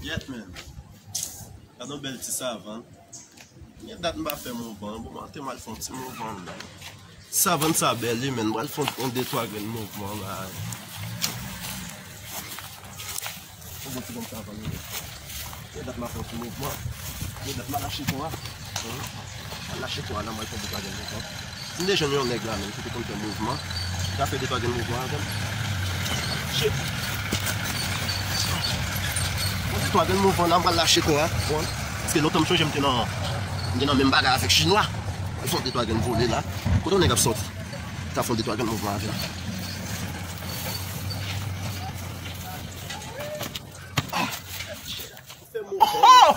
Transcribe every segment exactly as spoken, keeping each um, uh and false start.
Yèt, men. Gade yon bèl ti savann. Gen dat m pa fè mouvman. Bon, maten m al fè yon ti mouvman, men. Savann sa bèl, wi, men. M pral fè yon de twa grenn mouvman, la. Yon bon ti grenn savann, wi. Gen dat m pa fè yon ti mouvman. Gen dat m al achte kò a. Al achte kò a, la, m al fè de twa grenn mouvman. M te jwenn yon nèg la menm ki te konn fè mouvman. Li ta fè de twa grenn mouvman avè m. Shit. Bon, de twa grenn mouvman la, m pral lache kò a. Bon. Paske lontan m chonje m te nan, m te nan menm bagay avèk chinwa. Mwen fè de twa grenn vole la. Kote yon nèg ap sòti? Ta fè de twa grenn mouvman avè m. Oh!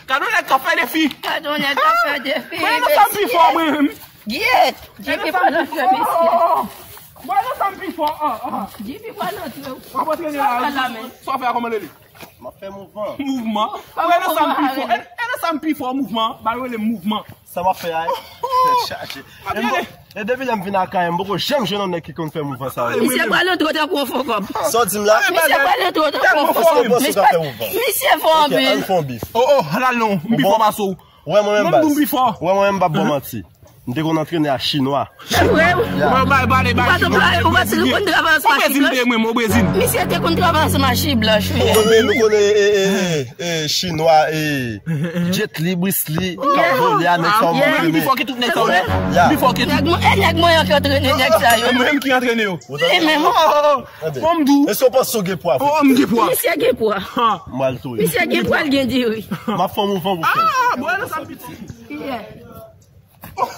Gade yon nèg k ap fè defi. Gade yon nèg k ap fè defi. Mwen nan sa m pi fò, mwen menm. Gyèt! J P pral antre, mesye. Mwen nan sa m pi fò. J P pral antre. W ap antre la. Sa w fè a, kòman l rele? M ap fè mouvman. Mouvman. Mwen nan sa m pi fò. E, e nan sa m pi fò, mouvman. Ba yo rele mouvman. Sa m ap fè a, tèt chaje. E m po-, e depi lè m vin lakay, m poko janm jwenn yon nèg ki konn fè mouvman sa yo. Misye pral antre tankou yon fo kòb. Sa w di m la? Misye pral antre tankou yon fo kòb. Misye fò anpil. Ok, ann fè yon bif. Oh, oh, halal non, m pi fò pase w. Wè mwen menm baz. Mwen m pi fò. Wè mwen menm, m p ap ba w manti. M te konn antrene ak chinwa. Vre wi. Ou pa t, ou pa t konn travay ansanm ak chi blanch? Misye te konn travay ansanm ak chi blanch, wi. Nou konnen, nou konnen, e, e, e, e, chinwa, e, Jet Li, Bruce Lee, k ap vole a, nèg sa yo. Mwen m pi fò ke tout nèg sa yo. Nèg mwen, e nèg mwen an ki antrene nèg sa yo. Mwen menm ki antrene yo. Li menm. Bon, m di w. Èske w panse w gen pwa? Oh, m gen pwa. Misye gen pwa. M al touye. Misye gen pwa, l gen diri. M ap fè yon mouvman pou fè. Ah, bon, nan sa m piti. Yeah. Kot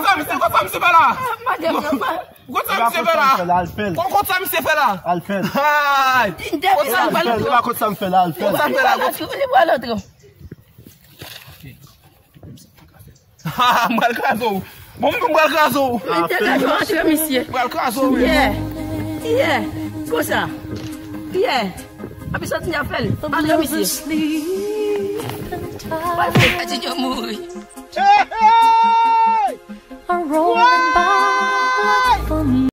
sa misye, kot sa misye fè la? Kot sa misye fè la? Kot, kot sa misye fè la? Al fè l. Ay! Kot sa misye fè la? Al fè l. Al fè l. Kot sa misye fè la? Al fè l. Li pral antre. Ha, m pral kraze w. Bon, m pral kraze w. M pral kraze w, wi. Tiyè. Tiyè. Konsa. Tiyè. Epi sa Junior fè l. Antre misye. Antre misye. Junior mouri. Hey, hey!